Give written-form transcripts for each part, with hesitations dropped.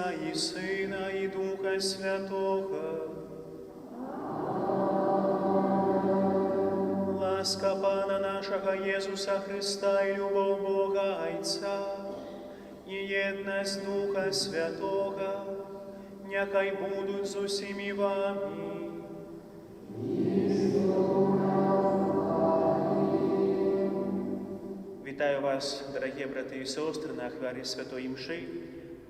Айца і Сына, і Духа Святога. Ласка Пана нашага Езуса Хрыста і любоў Бога Айца, і еднасць Духа Святога няхай будуць з усімі вамі. Вітаю вас, дарагія браты і сёстры, на ахвяры святой Імшы.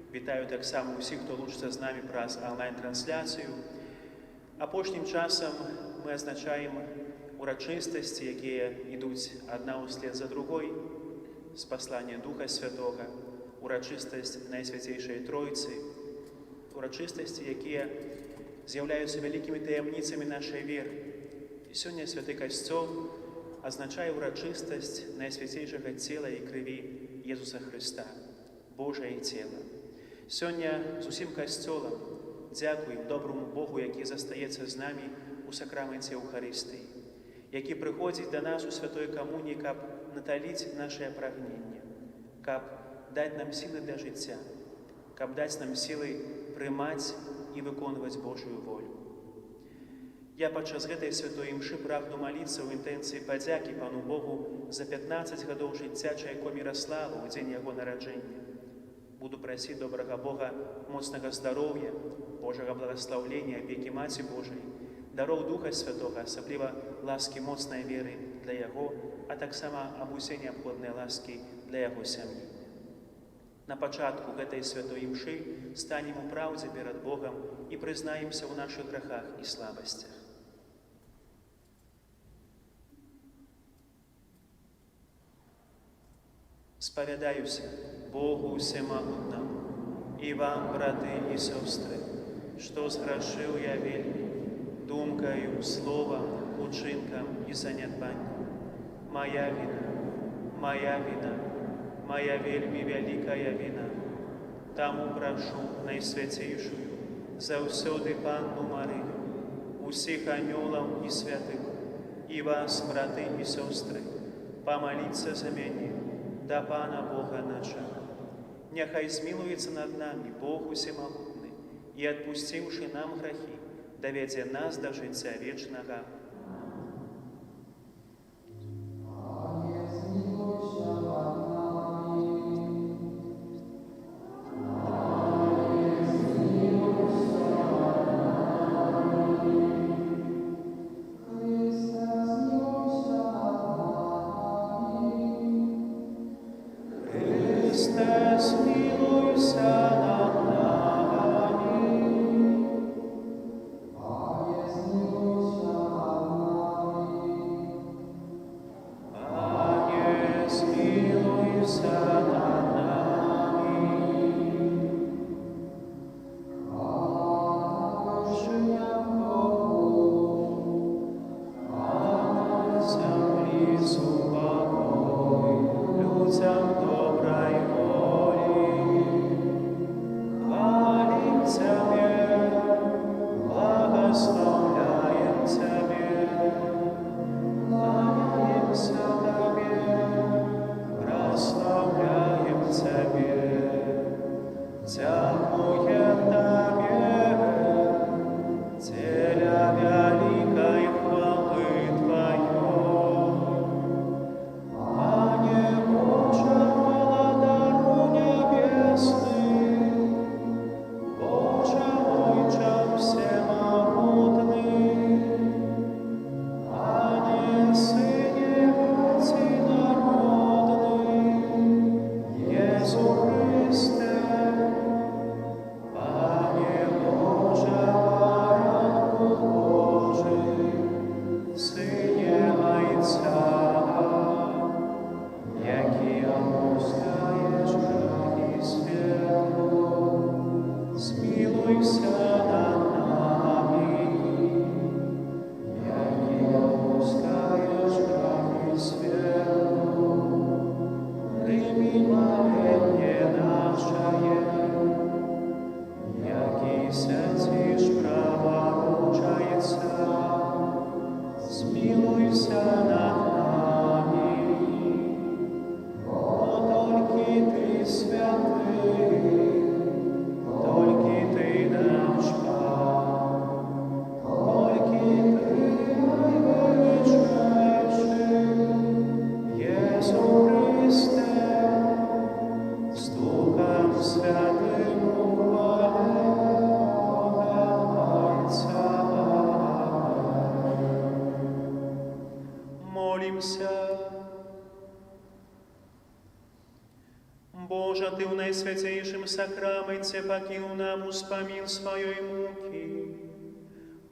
Вітаю таксама ўсіх, хто лучыцца з намі праз анлайн-трансляцыю. Апошнім часам мы адзначаем урачыстасці, якія ідуць адна ўслед за другой, спасланне Духа Святога, урачыстасць Найсвяцейшай Тройцы, урачыстасці, якія з'яўляюцца вялікімі таямніцамі нашай веры. І сёння святы Касцёл адзначае урачыстасць Найсвяцейшага Цела і Крыві Езуса Хрыста, Божае Цела. Сёння з усім Касцёлам дзякуем добраму Богу, які застаецца з намі ў сакрамэнце Эўхарыстыі, які прыходзіць да нас у святой камуніі, каб наталіць нашае прагненне, каб даць нам сілы для жыцця, каб даць нам сілы прымаць і выконваць Божую волю. Я падчас гэтай святой імшы прагну маліцца ў інтэнцыі падзякі Пану Богу за 15 гадоў жыцця Чайко Міраслава ў дзень яго нараджэння. Буду прасіць добрага Бога моцнага здароўя, Божага благаслаўлення, апекі Маці Божай, дароў Духа Святога, асабліва ласкі моцнай веры для яго, а таксама аб усе неабходныя ласкі для яго сям'і. На пачатку гэтай святой імшы станем у праўдзе перад Богам і прызнаемся ў нашых грахах і слабасцях. Спавядаюся Богу Усемагутнаму і вам, браты і сёстры, што зграшыў я вельмі думкаю, словам, учынкам і занядбаннем. Мая віна, мая віна, мая вельмі вялікая віна. Таму прашу Найсвяцейшую, заўсёды Панну Марыю, усіх анёлаў і святых, і вас, браты і сёстры, памаліцца за мяне да Пана Бога нашага. Няхай змілуецца над намі Бог Усемагутны і, адпусціўшы нам грахі, давядзе нас да жыцця вечнага. Пане, змілуйся над намі. Пане, змілуйся над намі. Хрысце, змілуйся над намі. Хрысце, змілуйся над намі. Пане, змілуйся над намі. Пане, змілуйся над намі. Хвала вышыням Богу, А на зямлі супакой людзям добрай волі. Хвалім Цябе, благаслаўляем Цябе, кланяемся Табе, праслаўляем Цябе. Дзякуем Табе, дзеля вялікай хвалы Тваёй. Пане Божа, Валадару нябесны, Божа Ойча ўсемагутны, Пане Сыне Адзінародны, Езу Хрысце, Пане Божа, Баранку Божы, Сыне Айца, які адпускаеш грахі свету, змілуйся над намі. Які адпускаеш грахі свету, прымі маленне нашае. Які сядзіш праваруч Айца, змілуйся над намі. Бо толькі Ты святы, Памолімся. Божа, Ты ў найсвяцейшым сакраменце пакінуў нам успамін сваёй мукі.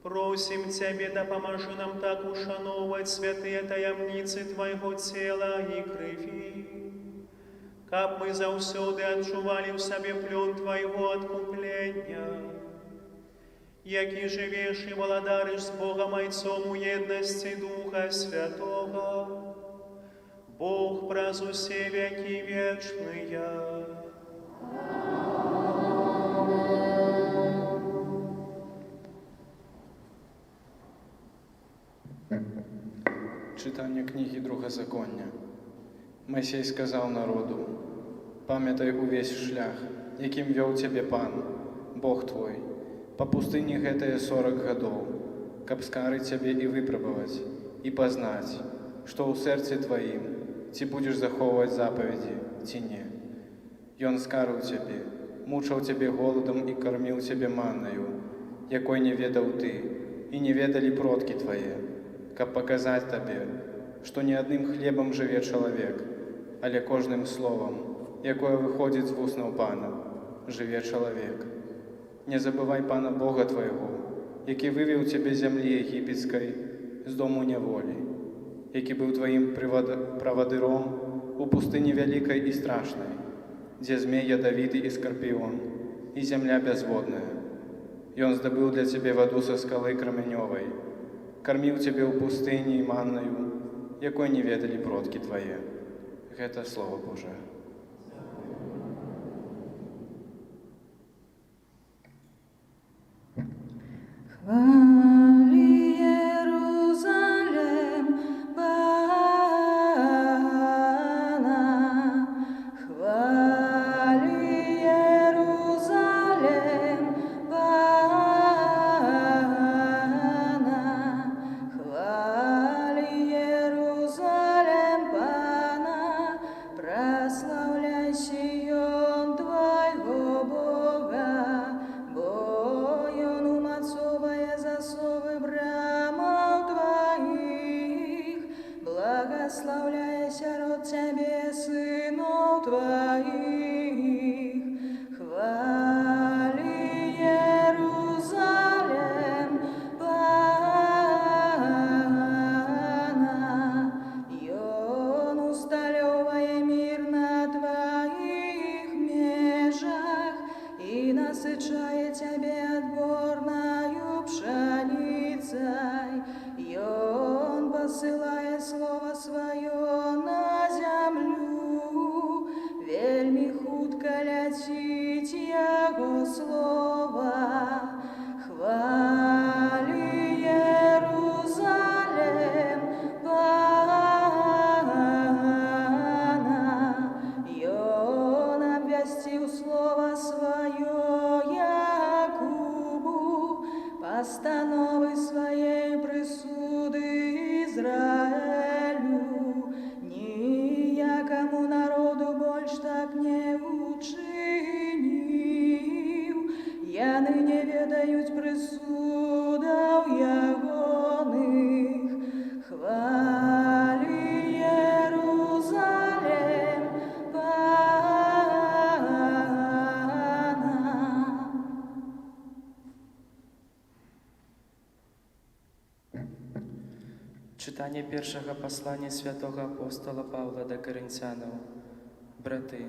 Просім Цябе, дапамажы нам так ушаноўваць святыя таямніцы Твайго цела і крыві, каб мы заўсёды адчувалі ў сабе плён Твайго адкуплення, які жывеш і валадарыш з Богам Айцом у еднасці Духа Святога, Бог праз усе вякі вечныя. Чытанне кнігі Другазаконня. Майсей сказаў народу: «Памятай увесь шлях, якім вёў цябе Пан, Бог твой, па пустыні гэтыя 40 гадоў, каб скарыць цябе і выпрабаваць, і пазнаць, што ў сэрцы тваім, ці будзеш захоўваць запаведзі, ці не. Ён скарыў цябе, мучыў цябе голадам і карміў цябе маннаю, якой не ведаў ты, і не ведалі продкі твае, каб паказаць табе, што не адным хлебам жыве чалавек, але кожным словам, якое выходзіць з вуснаў Пана, жыве чалавек. Не забывай Пана Бога твайго, які вывеў цябе з зямлі егіпецкай, з дому няволі, які быў тваім правадыром у пустыні вялікай і страшнай, дзе змей ядавіты і скарпіён, і зямля бязводная. Ён здабыў для цябе ваду са скалы крамянёвай, карміў цябе ў пустыні маннаю, якой не ведалі продкі твае». Гэта Слова Божае. Хвалі Ерузалем Пана, хвалі Ерузалем Пана, хвалі Ерузалем Пана, праслаўляй Сіён твайго Бога, бо Ён умацоўвае засовы брамаў тваіх, благаслаўляе сярод цябе сыноў тваіх. Хвалі Ерузалем Пана, Ён усталёўвае мір на тваіх межах і насычае цябе адборнаю пшаніцай. Ён пасылае слова сваё на зямлю, вельмі хутка ляціць яго слова. Хвалі Ерузалем Пана, Ён абвясціў слова сваё Якубу, пастановы свае прысуды Ізраэлю. Ніякаму народу больш так не учыніў, яны не ведаюць прысудаў ягоных. Хвалі Ерузалем Пана. Чытанне першага паслання святога апостала Паўла да Карынцянаў. Браты,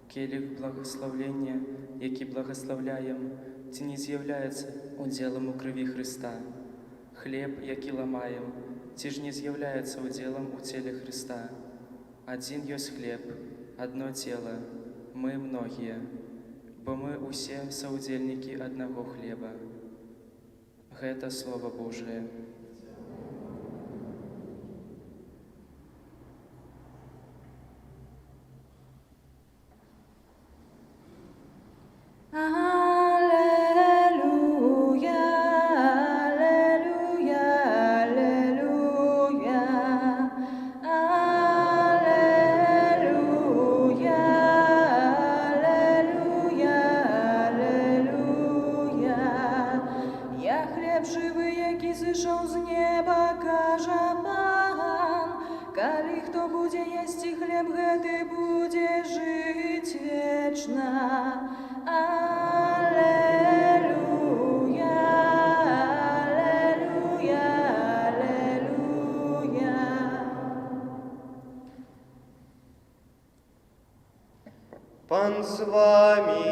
келіх благаслаўлення, які благаслаўляем, ці не з'яўляецца удзелам у крыві Хрыста? Хлеб, які ламаем, ці ж не з'яўляецца удзелам у целе Хрыста? Адзін ёсць хлеб, адно цела, мы многія, бо мы ўсе саўдзельнікі аднаго хлеба. Гэта Слова Божае. Алелюя, алелюя, алелюя, алелюя, алелюя, алелюя. Я хлеб жывы, які сышоў Хто будзе есці хлеб гэты, будзе жыць вечна. Алелюя, алелюя, алелюя. Пан з вамі.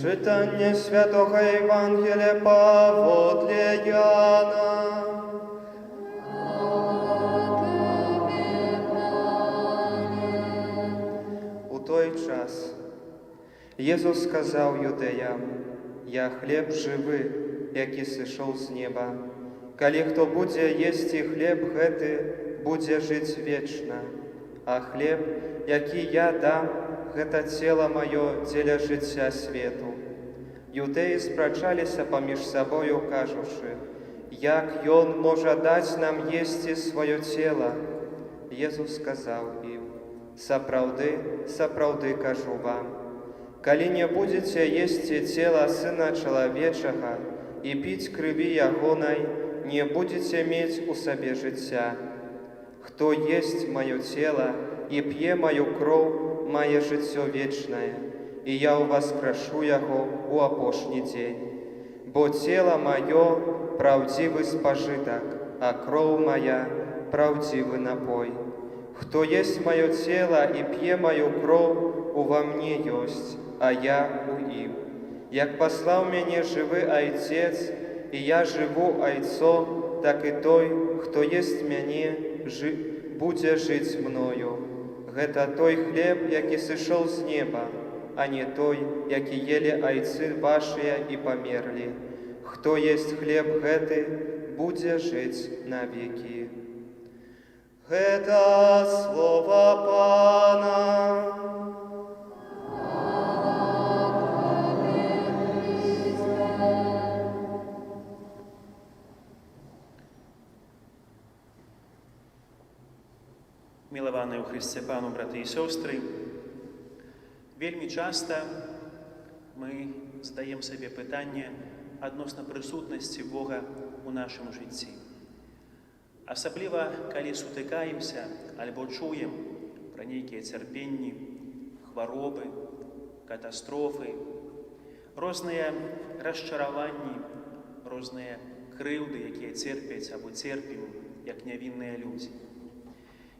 Чытанне святога Евангелля паводле Яна. У той час Езус сказаў юдэям: «Я хлеб жывы, які сышоў з неба. Калі хто будзе есці хлеб гэты, будзе жыць вечна. А хлеб, які я дам, гэта цела маё дзеля жыцця свету». Юдэі спрачаліся паміж сабою, кажучы: «Як ён можа даць нам есці сваё цела?» Езус сказаў ім: «Сапраўды, сапраўды кажу вам, калі не будзеце есці цела Сына Чалавечага і піць крыві Ягонай, не будзеце мець у сабе жыцця. Хто есць маё цела і п'е маю кроў, мае жыццё вечнае, і я ўваскрашу яго ў апошні дзень. Бо цела маё праўдзівы спажытак, а кроў мая праўдзівы напой. Хто есць маё цела і п'е маю кроў, ува мне ёсць, а я ў ім. Як паслаў мяне жывы Айцец, і я жыву Айцом, так і той, хто есць мяне, будзе жыць мною. Гэта той хлеб, які сышоў з неба, а не той, які елі айцы вашыя і памерлі. Хто есць хлеб гэты, будзе жыць навекі». Гэта слова Пана. Мілаваныя ў Хрысце Пану, браты і сёстры, вельмі часта мы задаем сабе пытанне адносна прысутнасці Бога ў нашым жыцці. Асабліва, калі сутыкаемся альбо чуем пра нейкія цярпенні, хваробы, катастрофы, розныя расчараванні, розныя крыўды, якія церпяць або церпім, як нявінныя людзі.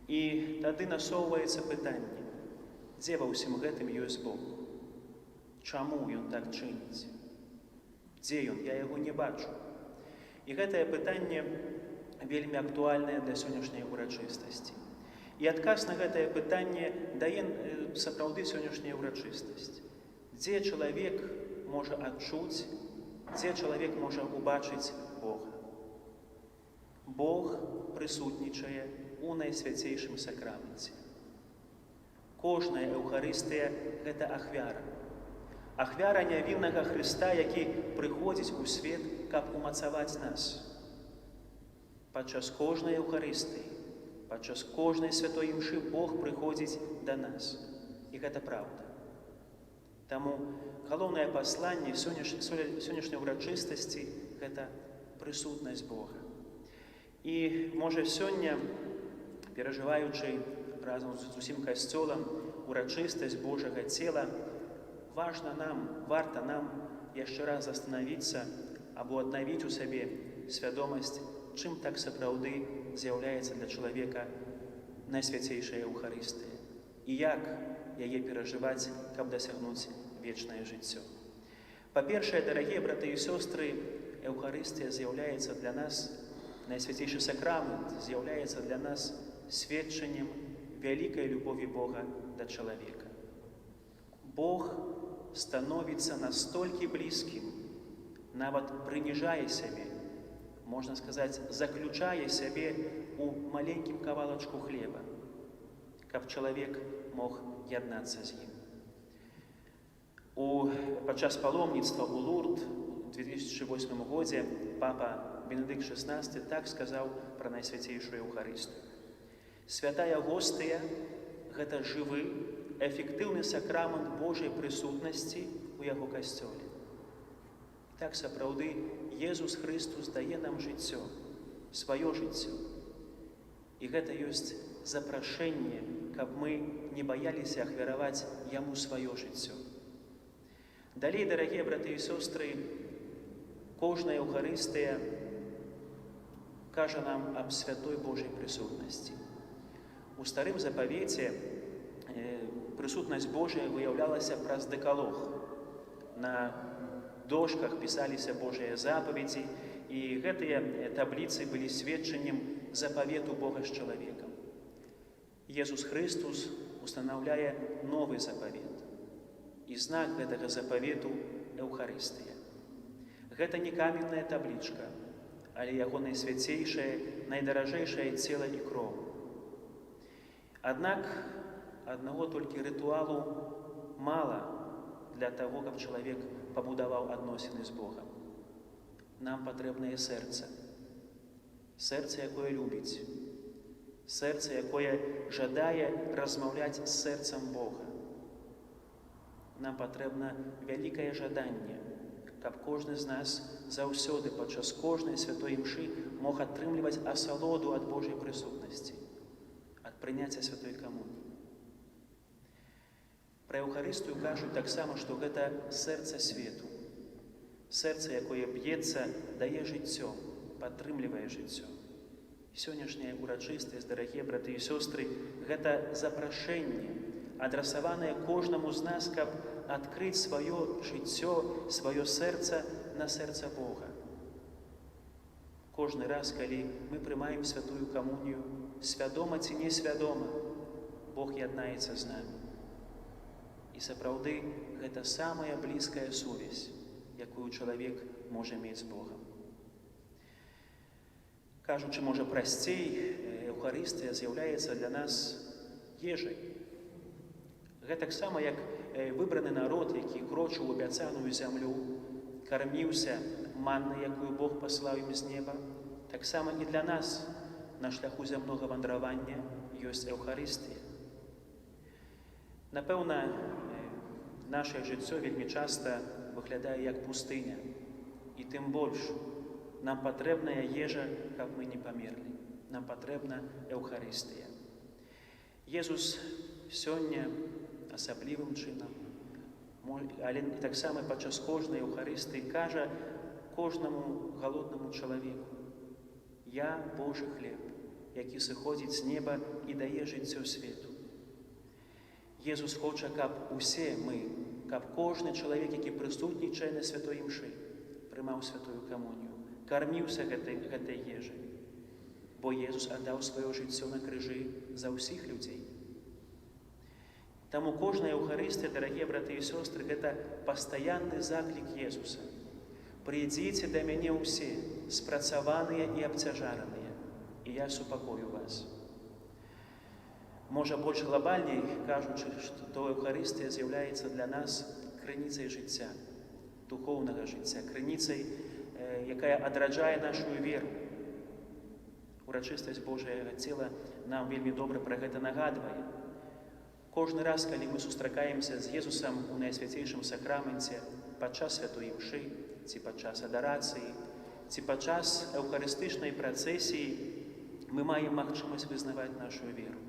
І тады насоўваецца пытанне, дзе ва ўсім гэтым ёсць Бог? Чаму ён так чыніць? Дзе ён? Я яго не бачу. І гэтае пытанне вельмі актуальнае для сённяшняй урачыстасці. І адказ на гэтае пытанне дае сапраўды сённяшняя урачыстасць. Дзе чалавек можа адчуць, дзе чалавек можа убачыць Бога? Бог прысутнічае у найсвяцейшым сакраменце. Кожная Эўхарыстыя гэта ахвяра. Ахвяра нявіннага Хрыста, які прыходзіць у свет, каб умацаваць нас. Падчас кожнай Эўхарыстыі, падчас кожнай святой імшы Бог прыходзіць да нас. І гэта праўда. Таму галоўнае пасланне сённяшняй урачыстасці гэта прысутнасць Бога. І можа сёння, перажываючы разам з усім касцёлам урачыстасць Божага цела, важна нам, варта нам яшчэ раз застанавіцца або аднавіць у сабе свядомасць, чым так сапраўды з'яўляецца для чалавека найсвяцейшая Эўхарыстыя і як яе перажываць, каб дасягнуць вечнае жыццё. Па-першае, дарагія браты і сёстры, Эўхарыстыя з'яўляецца для нас, найсвяцейшы сакрамент з'яўляецца для нас сведчаннем вялікай любові Бога да чалавека. Бог становіцца настолькі блізкім, нават прыніжае сябе, можна сказаць, заключае сябе ў маленькім кавалачку хлеба, каб чалавек мог яднацца з ім. Падчас паломніцтва ў Лурд у 2008 годзе папа Бенедыкт XVI так сказаў пра найсвяцейшую Эўхарыстыю. Святая гостыя гэта жывы, эфектыўны сакрамент Божай прысутнасці ў яго касцёле. Так, сапраўды, Езус Хрыстус дае нам жыццё, сваё жыццё. І гэта ёсць запрашэнне, каб мы не баяліся ахвяраваць яму сваё жыццё. Далей, дарагія браты і сёстры, кожная Еўхарыстыя кажа нам аб святой Божай прысутнасці. У Старым Запавеце прысутнасць Божая выяўлялася праз дэкалог. На дошках пісаліся Божыя запаведзі, і гэтыя табліцы былі сведчаннем запавету Бога з чалавекам. Езус Хрыстус устанаўляе новы запавет. І знак гэтага запавету — Эўхарыстыя. Гэта не каменная таблічка, але яго найсвяцейшае, найдаражэйшае цела і кроў. Аднак аднаго толькі рытуалу мала для таго, каб чалавек пабудаваў адносіны з Богам. Нам патрэбнае сэрца. Сэрца, якое любіць. Сэрца, якое жадае размаўляць з сэрцам Бога. Нам патрэбна вялікае жаданне, каб кожны з нас заўсёды падчас кожнай святой імшы мог атрымліваць асалоду ад Божай прысутнасці, ад прыняцця святой камуніі. Пра Еўхарыстыю кажуць таксама, што гэта сэрца свету. Сэрца, якое б'ецца, дае жыццё, падтрымлівае жыццё. Сённяшняя урачыстасць, дарагія браты і сёстры, гэта запрашэнне, адрасаванае кожнаму з нас, каб адкрыць сваё жыццё, сваё сэрца на сэрца Бога. Кожны раз, калі мы прымаем святую камунію, свядома ці несвядома, Бог яднаецца з намі. І сапраўды гэта самая блізкая сувязь, якую чалавек можа мець з Богам. Кажучы, можа, прасцей, Эўхарыстыя з'яўляецца для нас ежай. Гэтаксама, як выбраны народ, які крочыў у абяцаную зямлю, карміўся маннай, якую Бог паслаў ім з неба, таксама і для нас на шляху зямнога вандравання ёсць Эўхарыстыя. Напэўна, наше жыццё вельмі часта выглядае як пустыня. І тым больш нам патрэбная ежа, каб мы не памерлі. Нам патрэбна Эўхарыстыя. Езус сёння асаблівым чынам, але і таксама падчас кожнай Эўхарыстыі кажа кожнаму галоднаму чалавеку: «Я Божы хлеб, які сыходзіць з неба і дае жыццё свету». Езус хоча, каб усе мы, каб кожны чалавек, які прысутнічае на святой імшы, прымаў святую камунію, карміўся гэтай ежай. Бо Езус аддаў сваё жыццё на крыжы за ўсіх людзей. Таму кожная Еўхарыстыя, дарагія браты і сёстры, гэта пастаянны заклік Езуса: «Прыйдзіце да мяне ўсе, спрацаваныя і абцяжараныя, і я супакою вас». Можа, больш глобальней кажучы, што Еўхарыстыя з'яўляецца для нас крыніцай жыцця, духоўнага жыцця, крыніцай, якая адраджае нашу веру. Урачыстасць Божага цела нам вельмі добра пра гэта нагадвае. Кожны раз, калі мы сустракаемся з Езусам у Найсвяцейшым Сакраменце падчас святой імшы, ці падчас адарацыі, ці падчас эўхарыстычнай працэсіі, мы маем магчымасць вызнаваць нашу веру.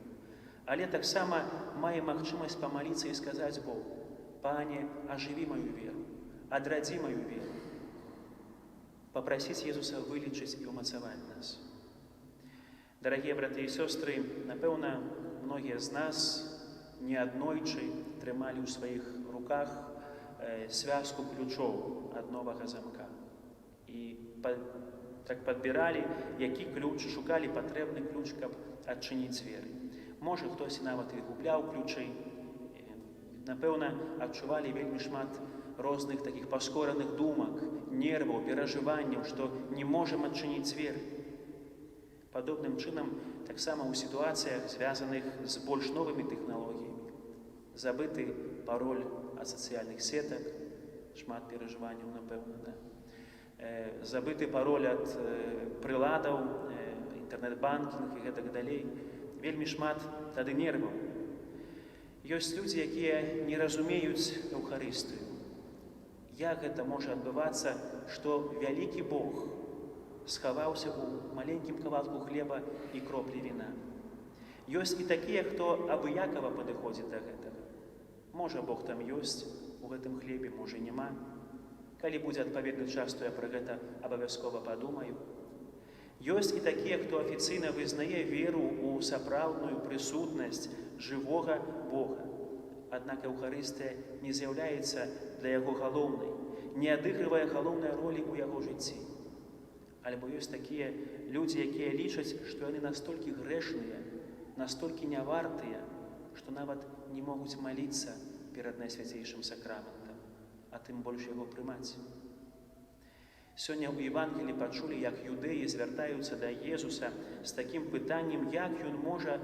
Але таксама маем магчымасць памаліцца і сказаць Богу: «Пане, ажыві маю веру, адрадзі маю веру». Папрасіць Езуса вылечыць і ўмацаваць нас. Дарагія браты і сёстры, напэўна, многія з нас неаднойчы трымалі ў сваіх руках связку ключоў ад новага замка. І так падбіралі, які ключ, шукалі патрэбны ключ, каб адчыніць дзверы. Можа, хтось нават і губляў ключы. Напэўна, адчувалі вельмі шмат розных такіх паскораных думак, нерваў, перажыванняў, што не можам адчыніць дзверы. Падобным чынам таксама ў сітуацыях, звязаных з больш новымі тэхналогіямі. Забыты пароль ад сацыяльных сетак, шмат перажыванняў, напэўна, да. Забыты пароль ад прыладаў, інтэрнэт-банкінг і гэтак далей. Вельмі шмат тады нерваў. Ёсць людзі, якія не разумеюць Эўхарыстыю. Як гэта можа адбывацца, што вялікі Бог схаваўся ў маленькім кавалку хлеба і кроплі віна? Ёсць і такія, хто абыякава падыходзіць да гэтага. Можа, Бог там ёсць у гэтым хлебе, можа, няма. Калі будзе адпаведны час, то я пра гэта абавязкова падумаю. Ёсць і такія, хто афіцыйна вызнае веру ў сапраўдную прысутнасць жывога Бога. Аднак Эўхарыстыя не з'яўляецца для яго галоўнай, не адыгрывае галоўнай ролі ў яго жыцці. Альбо ёсць такія людзі, якія лічаць, што яны настолькі грэшныя, настолькі нявартыя, што нават не могуць маліцца перад Найсвяцейшым Сакраментам, а тым больш яго прымаць. Сёння ў Евангелі пачулі, як юдэі звяртаюцца да Езуса з такім пытаннем, як ён можа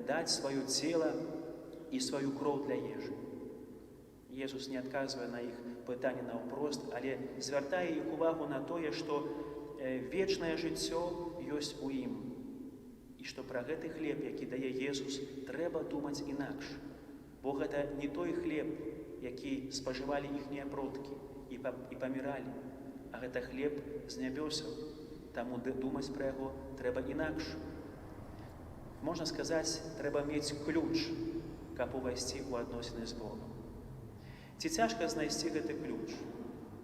даць сваё цела і сваю кроў для ежы. Езус не адказвае на іх пытанне наўпрост, але звяртае іх увагу на тое, што вечнае жыццё ёсць у ім, і што пра гэты хлеб, які дае Езус, трэба думаць інакш. Бо гэта не той хлеб, які спажывалі іхнія продкі і паміралі, а гэта хлеб з нябёсаў. Таму думаць пра яго трэба інакш. Можна сказаць, трэба мець ключ, каб увайсці ў адносіны з Богам. Ці цяжка знайсці гэты ключ?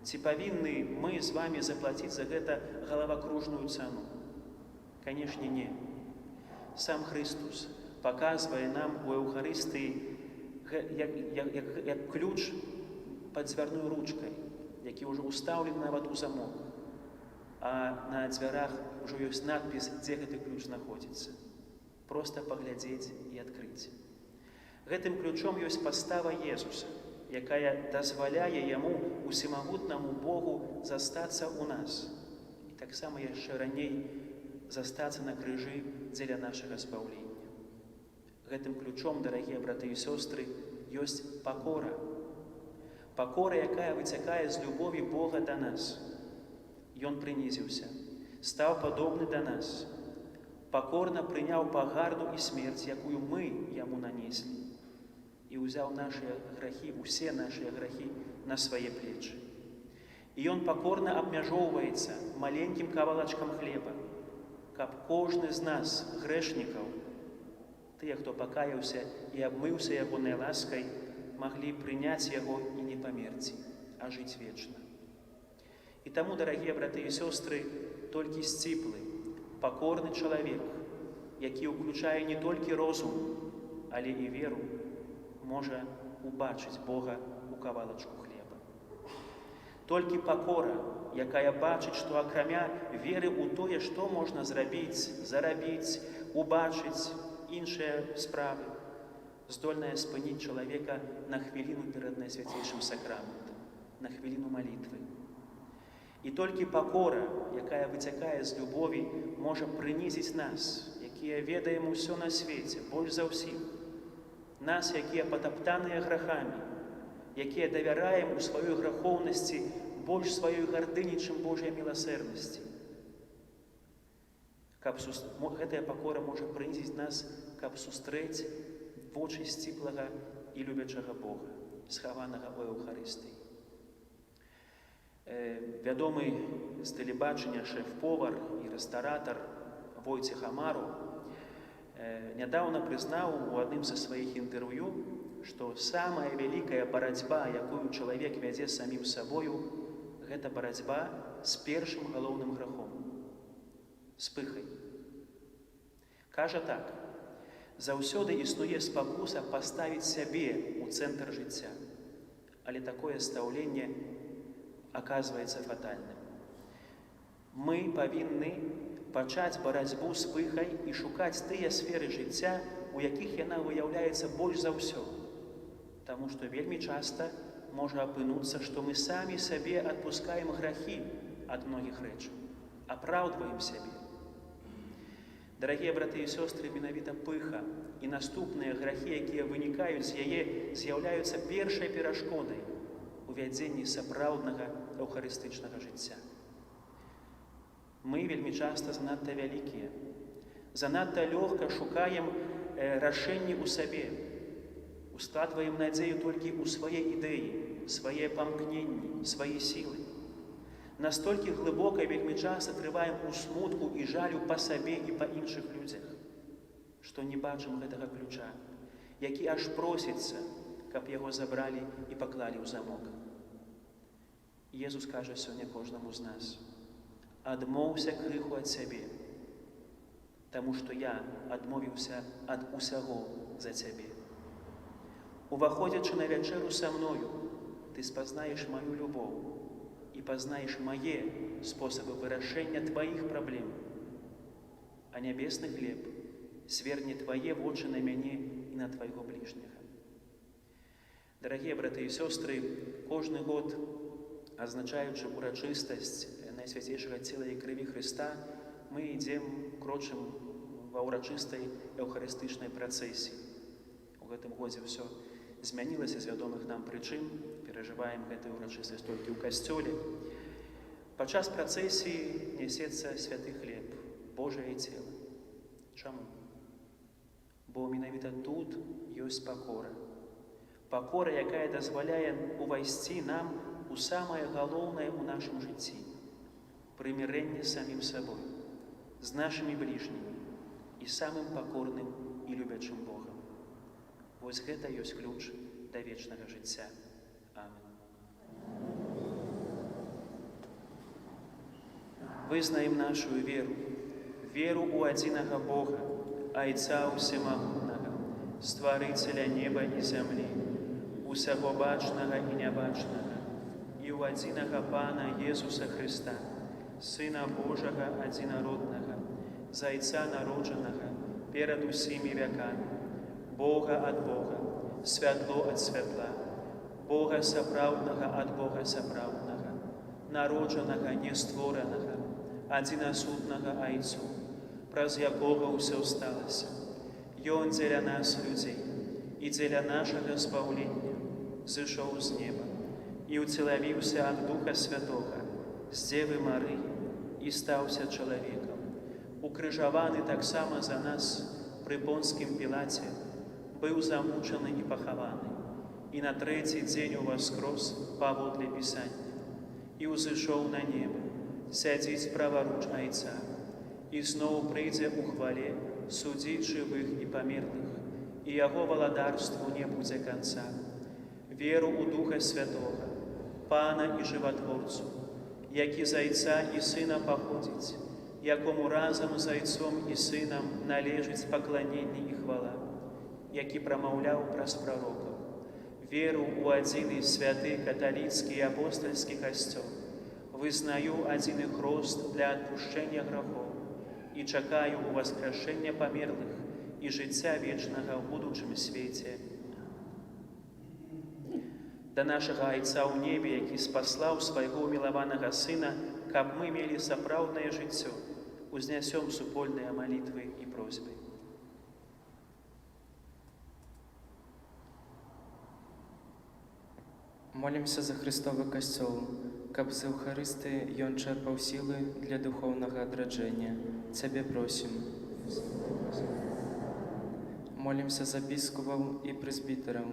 Ці павінны мы з вами заплаціць за гэта галавакружную цану? Канешне, не. Сам Хрыстус паказвае нам у Эўхарыстыі як ключ пад дзвярной ручкай, які ўжо ўстаўлены нават у замок. А на дзвярах ўжо ёсць надпіс, дзе гэты ключ знаходзіцца. Проста паглядзець і адкрыць. Гэтым ключом ёсць пастава Езуса, якая дазваляе яму, усемагутнаму Богу, застацца ў нас. І таксама яшчэ раней застацца на крыжы дзеля нашага збаўлення. Гэтым ключом, дарагія браты і сёстры, ёсць пакора. Пакора, якая выцякае з любові Бога да нас. Ён прынізіўся, стаў падобны да нас, пакорна прыняў пагарду і смерць, якую мы яму нанеслі, і ўзяў нашыя грахі, усе нашыя грахі на свае плечы. І ён пакорна абмяжоўваецца маленькім кавалачкам хлеба, каб кожны з нас, грэшнікаў, тыя, хто пакаяўся і абмыўся ягонай ласкай, маглі прыняць яго і не памерці, а жыць вечна. І таму, дарагія браты і сёстры, толькі сціплы, пакорны чалавек, які ўключае не толькі розум, але і веру, можа убачыць Бога ў кавалачку хлеба. Толькі пакора, якая бачыць, што акрамя веры ў тое, што можна зрабіць, зарабіць, убачыць іншыя справы, здольная спыніць чалавека на хвіліну перад Найсвяцейшым Сакраментам, на хвіліну малітвы. І толькі пакора, якая выцякае з любові, можа прынізіць нас, якія ведаем усё на свеце, больш за ўсіх, нас, якія патаптаныя грахамі, якія давяраем у сваёй грахоўнасці больш сваёй гардыні, чым Божай міласэрнасці. Гэтая пакора можа прынізіць нас, каб сустрэць вочы сціплага і любячага Бога, схаванага ў Эўхарыстыі. Вядомы з тэлебачання шэф-повар і рэстаратар Войцех Амару нядаўна прызнаў у адным са сваіх інтэрв'ю, што самая вялікая барацьба, якую чалавек вядзе з самім сабою, гэта барацьба з першым галоўным грахом, з пыхай. Кажа так: заўсёды існуе спакуса паставіць сябе ў цэнтр жыцця, але такое стаўленне аказваецца фатальным. Мы павінны пачаць барацьбу з пыхай і шукаць тыя сферы жыцця, у якіх яна выяўляецца больш за ўсё. Таму што вельмі часта можа апынуцца, што мы самі сабе адпускаем грахі ад многіх рэчаў, апраўдваем сябе. Дарагія браты і сёстры, менавіта пыха і наступныя грахі, якія вынікаюць з яе, з'яўляюцца першай перашкодай у вядзенні сапраўднага эўхарыстычнага жыцця. Мы вельмі часта занадта вялікія, занадта лёгка шукаем рашэнні ў сабе, ускладваем надзею толькі ў свае ідэі. свае памкненні, свае сілы. Настолькі глыбока вельмі часта трываем у смутку і жалю па сабе і па іншых людзях, што не бачым гэтага ключа, які аж просіцца, каб яго забралі і паклалі ў замок. Езус кажа сёння кожнаму з нас: адмоўся крыху ад сябе, таму што я адмовіўся ад усяго за цябе. Уваходзячы на вячэру са мною, ты спазнаеш маю любоў і пазнаеш мае спосабы вырашэння тваіх праблем. А нябесны хлеб зверне твае вочы на мяне і на твайго бліжняга. Дарагія браты і сёстры, кожны год, азначаючы урачыстасць Найсвяцейшага Цела і Крыві Хрыста, мы ідзем, крочым ва ўрачыстай эўхарыстычнай працэсіі. У гэтым годзе ўсё змянілася з вядомых нам прычын, перажываем гэтую ўрачыстасць толькі ў касцёле. Падчас працэсіі нясецца святы хлеб, Божае цела. Чаму? Бо менавіта тут ёсць пакора. Пакора, якая дазваляе увайсці нам у самае галоўнае ў нашым жыцці – прымірэнне з самім сабой, з нашымі бліжнімі і самым пакорным і любячым Богам. Вось гэта ёсць ключ да вечнага жыцця. Амен. Вызнаем нашу веру, веру ў адзінага Бога, Айца Усемагутнага, Стварыцеля неба і зямлі, усяго бачнага і нябачнага, і ў адзінага Пана Езуса Хрыста, Сына Божага адзінароднага, з Айца народжанага перад усімі вякамі, Бога ад Бога, святло ад святла, Бога сапраўднага ад Бога сапраўднага, народжанага, не створанага, адзінасутнага Айцу, праз якога ўсё сталася. Ён дзеля нас, людзей, і дзеля нашага збаўлення зышоў з неба і ўцелавіўся ад Духа Святога, з Дзевы Марыі, і стаўся чалавекам. Укрыжаваны таксама за нас пры Понскім Пілаце, быў замучаны і пахаваны, і на трэці дзень уваскрос паводле Пісання, і ўзышоў на неба, сядзіць праваруч Айца, і зноў прыйдзе ў хвале судзіць жывых і памерлых, і яго валадарству не будзе канца. Веру ў Духа Святога, Пана і Жыватворцу, які з Айца і Сына паходзіць, якому разам з Айцом і Сынам належыць пакланенне і хвала, які прамаўляў праз прарокаў. Веру ў адзіны святы каталіцкі і апостальскі Касцёл, вызнаю адзіны хрост для адпушчэння грахоў і чакаю ўваскрашэння памерлых і жыцця вечнага ў будучым свеце. Да нашага Айца ў небе, які спаслаў свайго умілаванага Сына, каб мы мелі сапраўднае жыццё, узнясём супольныя малітвы і просьбы. Молімся за Хрыстовы Касцёл, каб з Эўхарыстыі ён чэрпаў сілы для духоўнага адраджэння. Цябе просім. Молімся за біскупаў і прэзбітараў,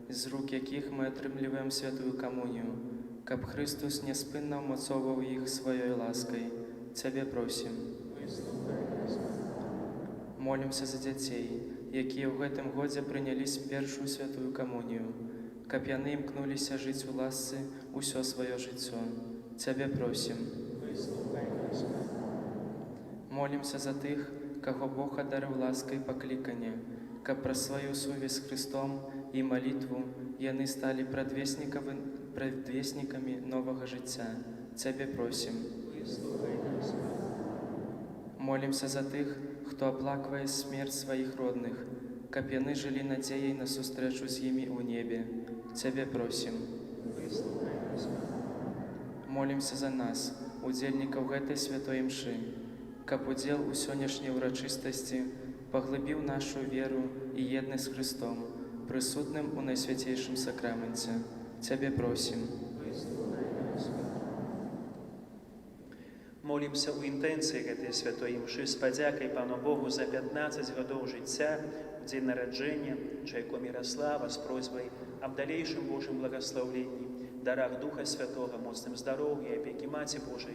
з рук якіх мы атрымліваем святую камунію, каб Хрыстус няспынна ўмацоўваў іх сваёй ласкай. Цябе просім. Молімся за дзяцей, якія ў гэтым годзе прынялі першую святую камунію, каб яны імкнуліся жыць у ласцы ўсё сваё жыццё. Цябе просім. Молімся за тых, каго Бог адарыў ласкай паклікання, каб праз сваю сувязь з Хрыстом і малітву яны сталі прадвеснікамі новага жыцця. Цябе просім. Молімся за тых, хто аплаквае смерць сваіх родных, каб яны жылі надзеяй на сустрэчу з імі ў небе. Цябе просім. Молімся за нас, удзельнікаў гэтай святой імшы, каб удзел у сённяшняй урачыстасці паглыбіў нашу веру і еднасць з Хрыстом, прысутным у Найсвяцейшым Сакраменце. Цябе просім. Молімся ў інтэнцыі гэтай святой імшы з падзякай Пану Богу за 15 гадоў жыцця, у дзень нараджэння Чайко Міраслава з просьбай аб далейшым Божым благаслаўленні. дарах Духа Святога, моцным здароўі, апекі Маці Божай,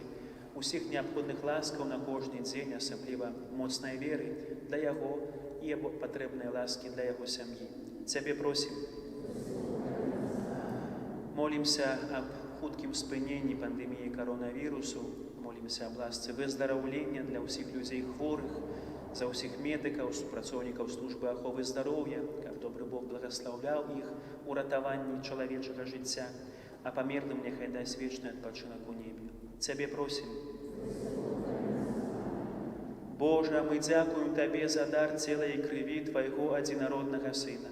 усіх неабходных ласкаў на кожны дзень, асабліва моцнай веры для яго і патрэбныя ласкі для яго сям'і. Цябе просім. Молімся аб хуткім спыненні пандэміі каронавірусу, молімся аб ласцы выздараўлення для ўсіх людзей хворых, за ўсіх медыкаў, супрацоўнікаў службы аховы здароўя, каб добры Бог благаслаўляў іх у ратаванні чалавечага жыцця, а памерлым няхай дасць вечны адпачынак у небе. Цябе просім. Божа, мы дзякуем Табе за дар цела і крыві Твайго адзінароднага Сына.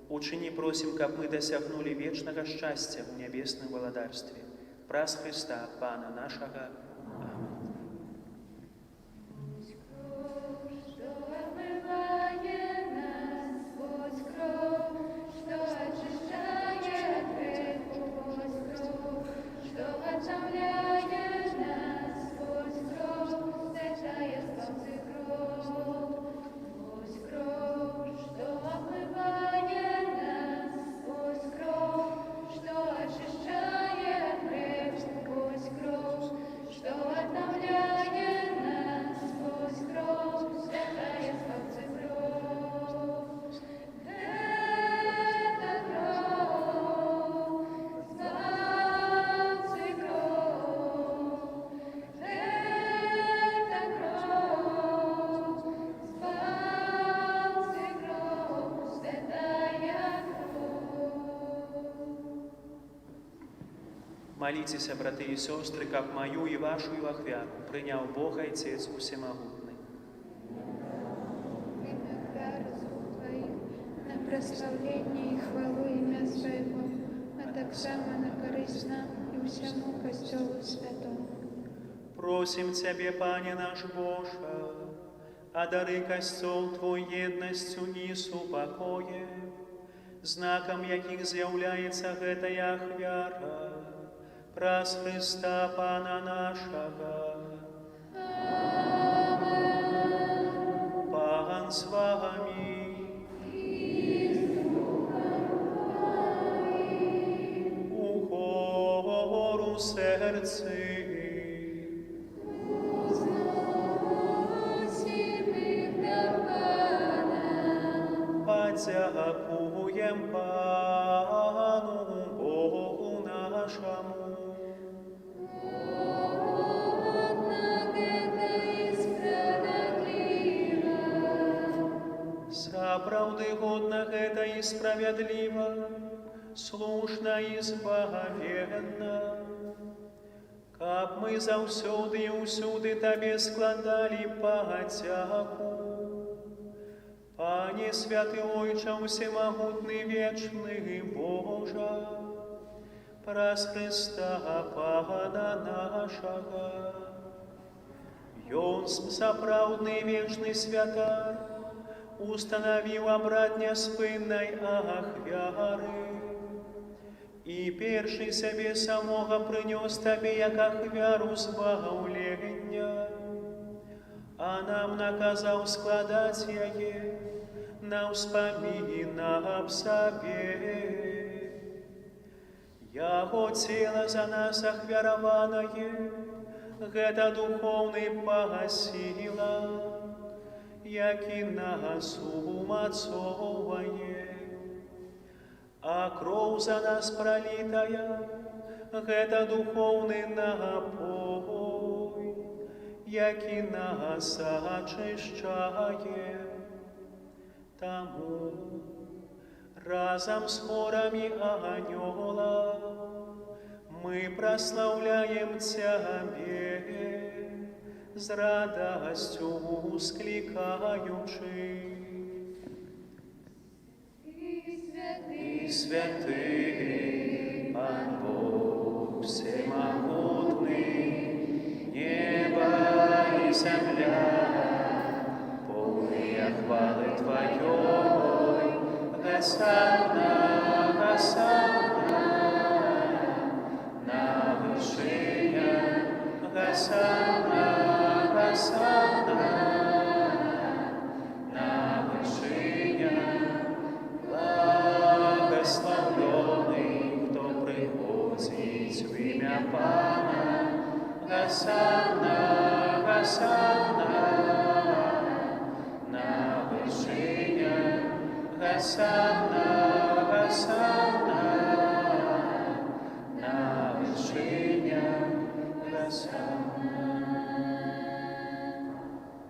Учыні, просім, каб мы дасягнулі вечнага шчасця ў нябесным валадарстве. Праз Хрыста, Пана нашага. Амэн. Што абмывае нас, вось кроў, што ачышчае ад грэху, вось кроў, што аднаўляе нас, вось кроў, святая Збаўцы кроў. Вось кроў, што абмывае нас, вось кроў, што ачышчае ад грэху, вось кроў, што аднаўляе нас, вось кроў, святая Збаўцы кроў. Гэта кроў, Збаўцы кроў, гэта кроў, Збаўцы кроў, святая кроў. Маліцеся, браты і сёстры, каб маю і вашу ахвяру прыняў Бог Айцец Усемагутны. Прымі ахвяру з рук Тваіх на праслаўленне і хвалу імя Свайго, а таксама на карысць нам і ўсяму Касцёлу Святому. Просім Цябе, Пане наш Божа, адары Касцёл Твой еднасцю і супакоем, знакам якіх з'яўляецца гэтая ахвяра, праз Хрыста Пана нашага. Пан з вамі. Угору сэрцы. Узносім іх да Пана. Падзякуем Пану Богу нашаму. Годна гэта і справядліва. Сапраўды годна гэта і справядліва, слушна і збавенна, каб мы заўсёды і ўсюды Табе складалі падзяку. Пане святы Ойча, усемагутны вечны Божа, праз Хрыста Пана нашага. Ён сапраўдны вечны святар, устанавіў абрад няспыннай ахвяры. І першы сябе самога прынёс Табе як ахвяру збаўлення, а нам наказаў складаць яе на ўспамін аб сабе. Яго цела за нас ахвяраванае, гэта духоўны пасілак, які нас умацоўвае. А кроў за нас пралітая, гэта духоўны напой, які нас ачышчае. Таму разам з хорамі анёлаў мы праслаўляем Цябе, з радасцю усклікаючы. Ты святы, Ты святы, Пан Бог усемагутны, неба і зямля, поўныя хвалы Тваёй, Гасанна, Гасанна, на вышынях, Гасанна, Гасанна, на вышынях, благаслаўлёны, хто прыходзіць. Гасанна на вышынях, Гасанна, Гасанна на вышынях, Гасанна.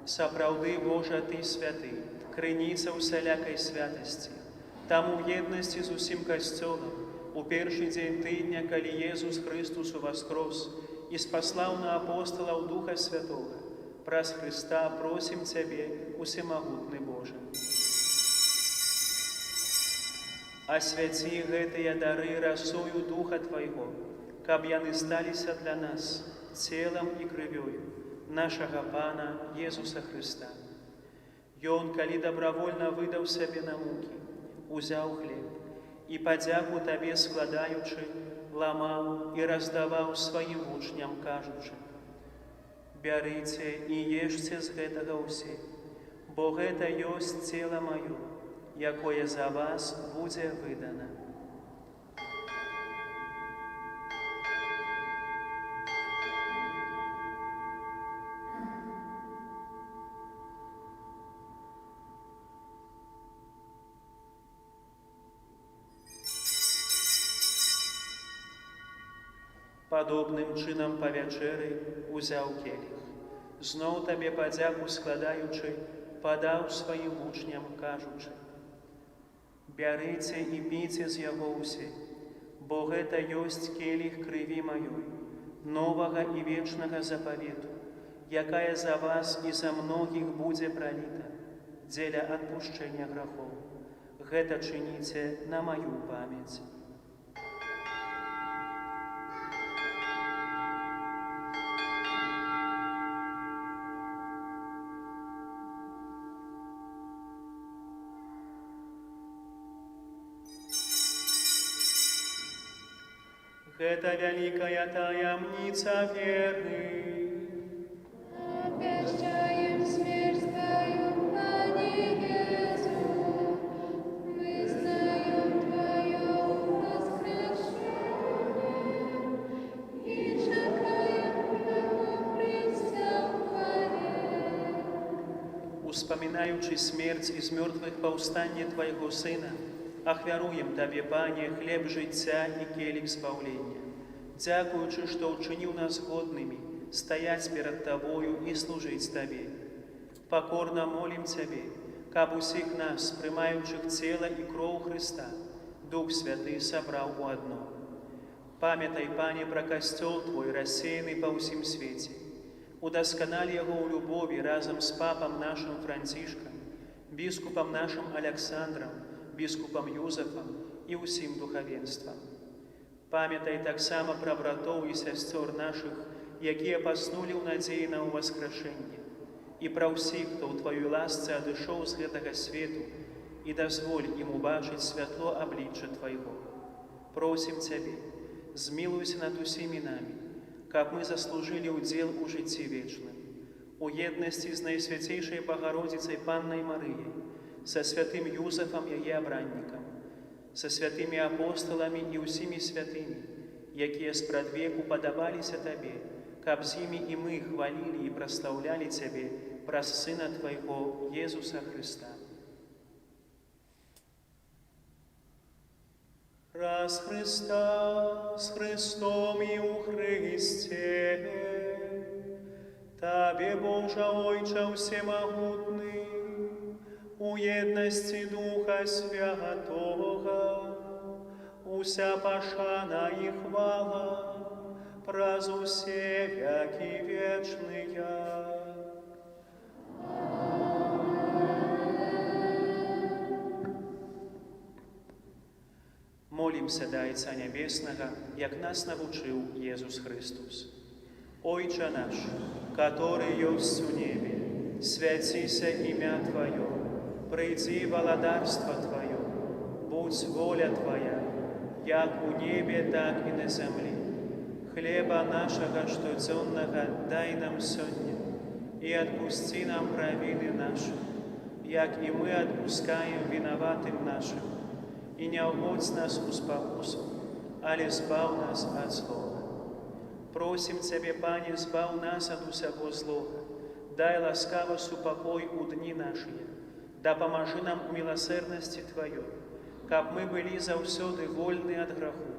Сапраўды, Божа, Ты святы, крыніца ўсялякай святасці. Таму ў еднасці з усім Касцёлам, у першы дзень тыдня, калі Езус Хрыстус уваскрос і спаслаў на апосталаў Духа Святога, праз Хрыста просім Цябе, усемагутны Божа. Асвяці гэтыя дары расою Духа Твайго, каб яны сталіся для нас целам і крывёю нашага Пана Езуса Хрыста. Ён, калі добравольна выдаў сябе на мукі, узяў хлеб і, падзяку Табе складаючы, ламаў і раздаваў сваім вучням, кажучы: «Бярыце і ешце з гэтага ўсе, бо гэта ёсць цела маё, якое за вас будзе выдана». Падобным чынам па вячэры узяў келіх. Зноў Табе падзяку складаючы, падаў сваім вучням, кажучы: «Бярыце і піце з яго ўсе, бо гэта ёсць келіх крыві маёй, новага і вечнага запавету, якая за вас і за многіх будзе праліта дзеля адпушчэння грахоў. Гэта чыніце на маю памяць». Гэта вялікая таямніца веры. Обещаем смерть Твою, Пане Иису, вызнаем Твое воскрешение и чекаем Твоего прийстя в хвале. Успамінаючы смерць і з мёртвых паўстанне Твайго Сына, ахвяруем Табе, Пане, хлеб жыцця і келіх збаўлення, дзякуючы, што ўчыніў нас годнымі стаяць перад Табою і служыць Табе. Пакорна молім Цябе, каб усіх нас, прымаючых цела і кроў Хрыста, Дух Святы сабраў у адно. Памятай, Пане, пра Касцёл Твой, рассеяны па ўсім свеце. Удасканаль яго ў любові разам з папам нашым Францішкам, біскупам нашым Аляксандрам, біскупам Юзафам і ўсім духавенствам. Памятай таксама пра братоў і сясцёр нашых, якія паснулі ў надзеі на ўваскрашэнне, і пра ўсіх, хто ў Тваёй ласцы адышоў з гэтага свету, і дазволь ім убачыць святло аблічча Твайго. Просім Цябе, змілуйся над усімі намі, каб мы заслужылі ўдзел у жыцці вечным, у еднасці з Найсвяцейшай Багародзіцай Паннай Марыяй, са святым Юзафам, яе абраннікам, са святымі апосталамі і ўсімі святымі, якія спрадвеку падабаліся Табе, каб з імі і мы хвалілі і праслаўлялі Цябе праз Сына Твайго Езуса Хрыста. Праз Хрыста, з Хрыстом і ў Хрысце, Табе, Божа Ойча ўсемагутны, у еднасці Духа Святога, уся пашана і хвала праз усе вякі вечныя. Молімся да Айца Нябеснага, як нас навучыў Езус Хрыстус. Ойча наш, каторы ёсць у небе, свяціся імя Тваё, прыйдзі валадарства Тваё, будзь воля Твая, як у небе, так і на зямлі. Хлеба нашага штодзённага дай нам сёння, і адпусці нам правіны нашы, як і мы адпускаем вінаватым нашым. І не ўводзь нас у спакусу, але збаў нас ад злога. Просім Цябе, Пане, збаў нас ад усяго злога, Дай ласкава супакой у дні нашыя, дапамажы нам у міласэрнасці Тваёй, каб мы былі заўсёды вольныя ад граху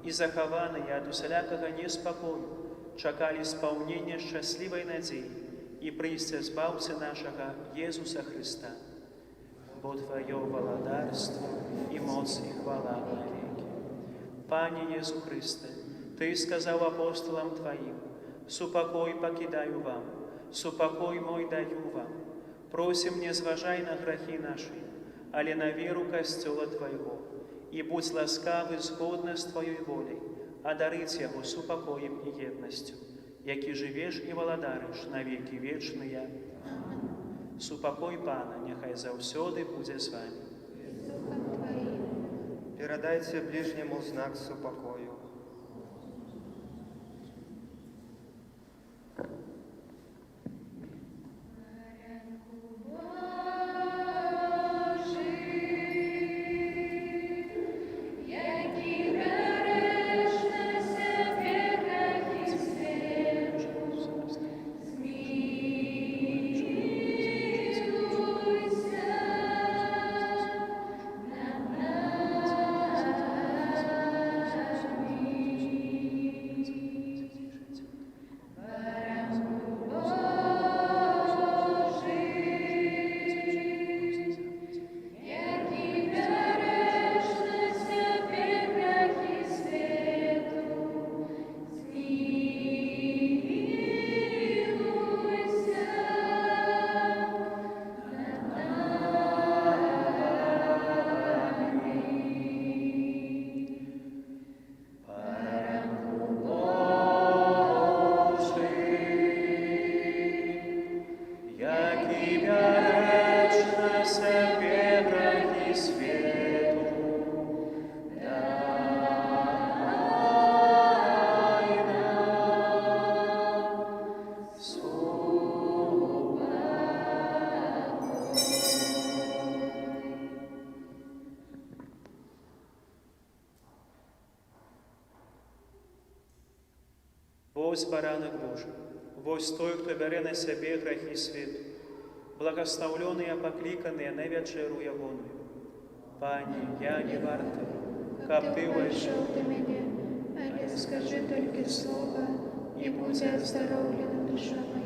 і захаваныя ад усялякага неспакою, чакалі спаўнення шчаслівай надзеі і прыйсця Збаўцы нашага Езуса Хрыста. Бо Тваё валадарства і моц і хвала навекі. Пане Езу Хрысце, Ты сказаў апосталам Тваім: «Супакой пакідаю вам, супакой мой даю вам. Просім, не зважай на грахі нашы, але на веру Касцёла Твайго, і будзь ласкавы згодна з Тваёй воляй, адарыць яго супакоем і еднасцю, які жывеш і валадарыш на векі вечныя. Супакой Пана няхай заўсёды будзе з вамі. З духам Тваім. Перадайце бліжняму знак супакою. Які бярэш на сябе грахі свету, змілуйся над намі. Баранку Божы, які бярэш на сябе грахі свету, змілуйся над намі. Баранку Божы, які бярэш на сябе грахі свету, дай нам супакой. Вось Баранак Божы, вось той, хто бярэ на сябе грахі свету, благаслаўлёныя пакліканыя на вячэру Ягоную. Пане, я не варты, каб Каб Ты Ты ўвайшоў ўвайшоў да мяне, але скажы толькі слова, і будзе аздароўлена душа мая.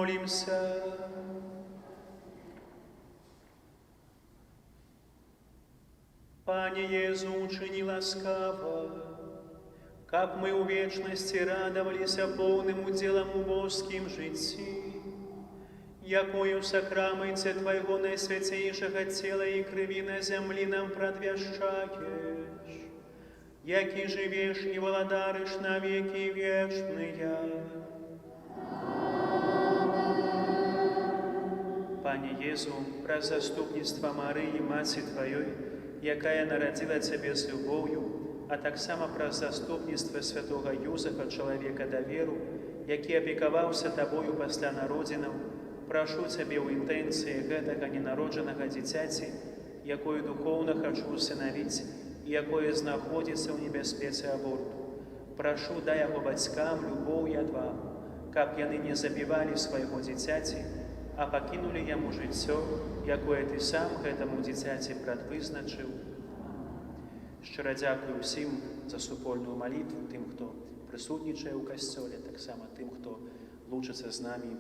Молімся. Пане Езу, учыні ласкава, каб мы ў вечнасці радаваліся поўным удзелам у боскім жыцці, якое ў сакраменце Твайго найсвяцейшага Цела і Крыві на зямлі нам прадвяшчаеш, які жывеш і валадарыш на векі вечныя. Пане Езу, праз заступніцтва Марыі, Маці Тваёй, якая нарадзіла Цябе з любоўю, а таксама праз заступніцтва святога Юзафа, чалавека даверу, які апекаваўся Табою пасля народзінаў, прашу Цябе ў інтэнцыі гэтага ненароджанага дзіцяці, якое духоўна хачу усынавіць і якое знаходзіцца ў небяспецы аборту. Прашу, дай яго бацькам любоў і адвагу, каб яны не забівалі свайго дзіцяці, а пакінулі яму жыццё, якое Ты сам гэтаму дзіцяці прадвызначыў. Шчыра дзякую ўсім за супольную малітву, тым, хто прысутнічае ў касцёле, таксама тым, хто лучыцца з намі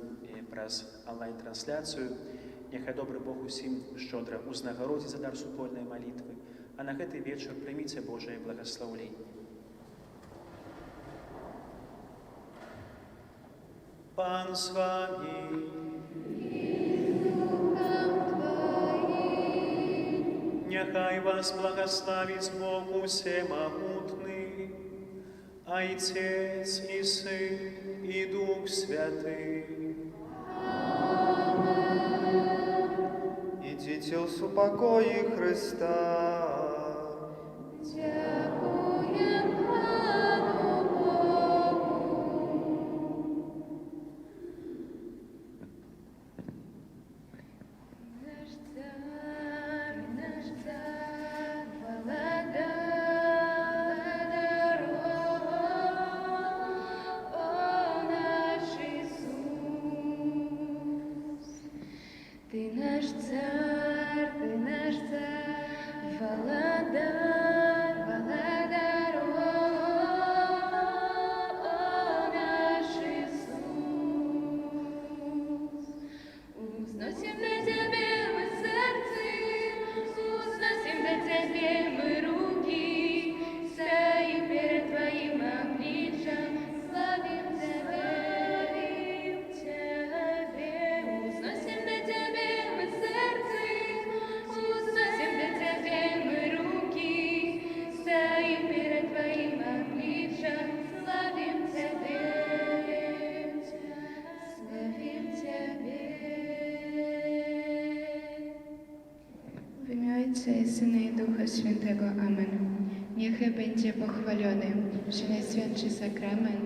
праз онлайн-трансляцыю. Няхай добры Бог усім шчодра ўзнагародзіць за дар супольнай малітвы, а на гэты вечар прыміце Божае благаслаўленне. Пан з вамі. Няхай вас благаславіць Бог усемагутны, Айцец і Сын і Дух Святы. Ідзіце ў супакоі Хрыста. Дзякуем Пану Богу. Наш цар, Валадар, о, наш Ісус. Ты наш цар, ты наш цар, Валадар, Валадар, о, наш Ісус. Узносім да Цябе мы сэрцы, узносім да Цябе мы рукі, стаім перад Тваім абліччам, славім Цябе, Цябе. Узносім да Цябе мы сэрцы, узносім да Цябе мы рукі, стаім перад Тваім абліччам, славім Цябе, славім Цябе. W imię Ojca i Syna, i Ducha Świętego. Amen. Niechaj będzie pochwalony Przenajświętszy Sakrament,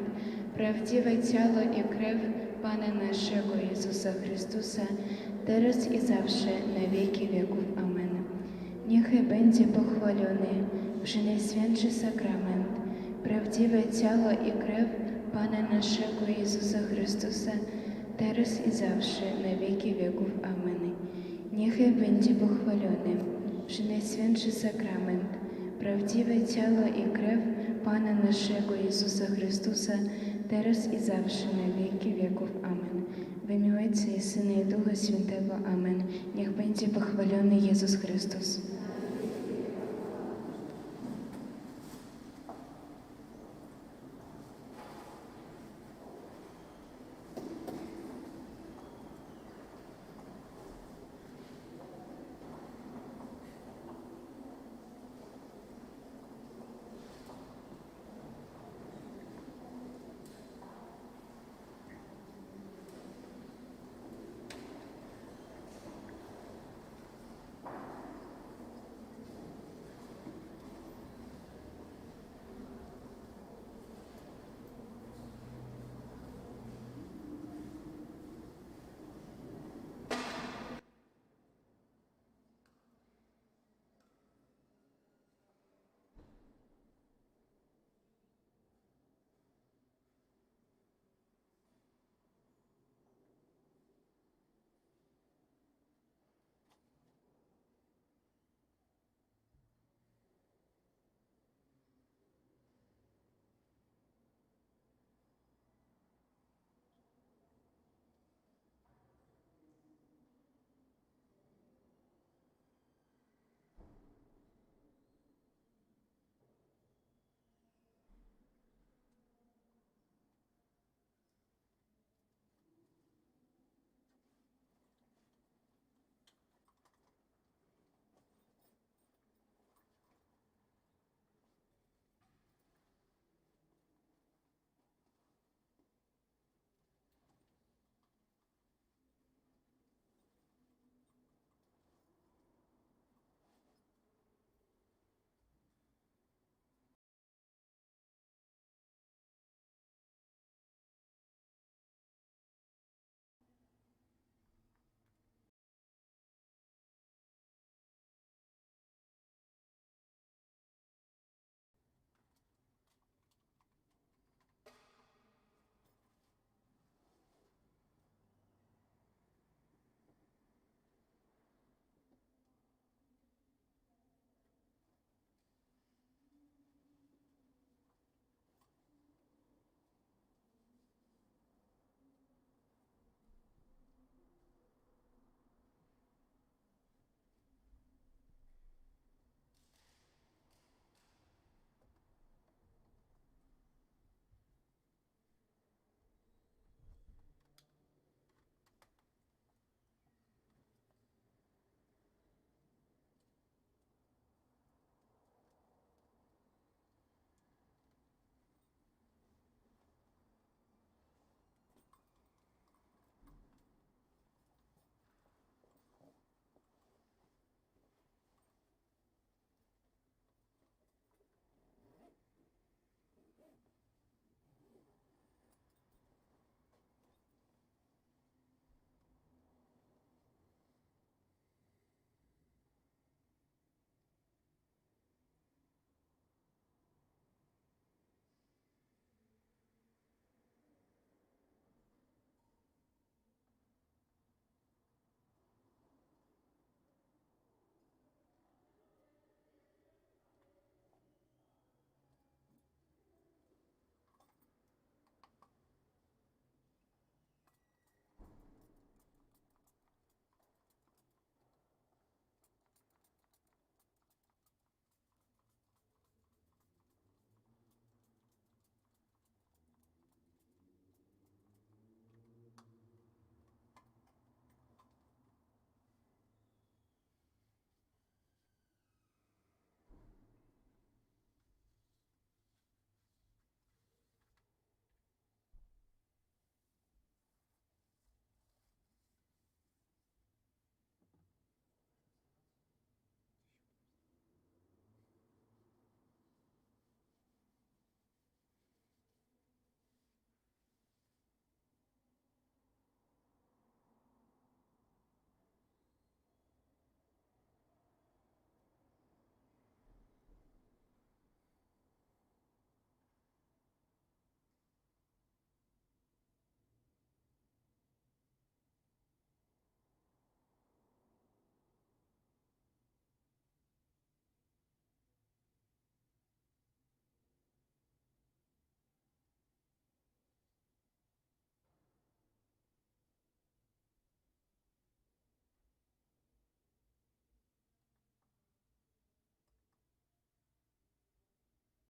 prawdziwe ciało i krew Pana naszego Jezusa Chrystusa, teraz i zawsze, na wieki wieków. Amen. Niechaj będzie pochwalony Przenajświętszy Sakrament, prawdziwe ciało i krew Pana naszego Jezusa Chrystusa, teraz i zawsze, na wieki wieków. Amen. Niechaj będzie pochwalony Przenajświętszy Sakrament, prawdziwe ciało i krew Pana naszego Jezusa Chrystusa, teraz i zawsze, na wieki wieków. Amen. W imię Ojca i Syna, i Ducha Świętego. Amen. Niech będzie pochwalony Jezus Chrystus.